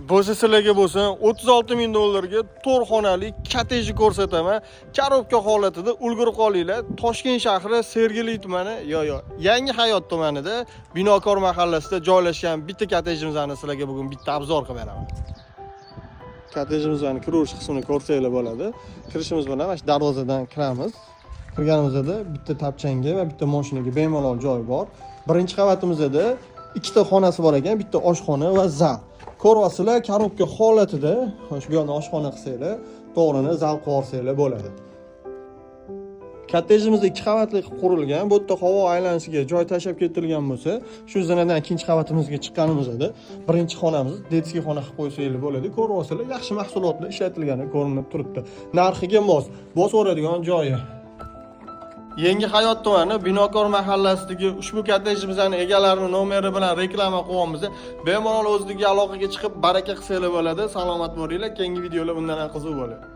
Bo'lsa sizlarga bo'lsin, 36 ming dollarga 4 xonali kottejni ko'rsataman. Коробка holatida, ulgurib qolinglar. Toshkent shahri, Sergeli tumani, yo, Yangi Hayot tumanida, Binokor mahallasida joylashgan bitta kottejimizni sizlarga bugun bitta обзор qilib beraman. Kottejimizni kiraverish qismini ko'rsanglar bo'ladi. Kirishimiz bilan mana shu darvozadan kiramiz. Kirganimizda bitta tapchanga va bitta mashinaga bemalol joy bor. Birinchi qavatimizda ikkita xonasi bor ekan, bitta oshxona va zal. Ko'ryapsizlar, коробка holatida. Xo'sh, bu yoqni oshxona qilsanglar, to'g'rini zal qilib olsanglar bo'ladi. Kottejimiz ikki qavatli qilib qurilgan. Bu yerda havo aylanishiga joy tashlab ketilgan bo'lsa, shu zinadan ikkinchi qavatimizga chiqqanimizda birinchi xonamiz детский xona qilib qo'ysanglar bo'ladi. Ko'ryapsizlar, yaxshi mahsulotlar ishlatilgani ko'rinib turibdi. Narxiga mos, bosib joyi. Yangi Hayot tumani, Binokor mahallasidagi ushbu kottejimizni egalarini nomeri bilan reklama qilyapmiz. Bemalol o'ziga aloqaga chiqib, baraka qilsanglar bo'ladi. Salomat bo'linglar. Keyingi videolar undan ham qiziq bo'ladi.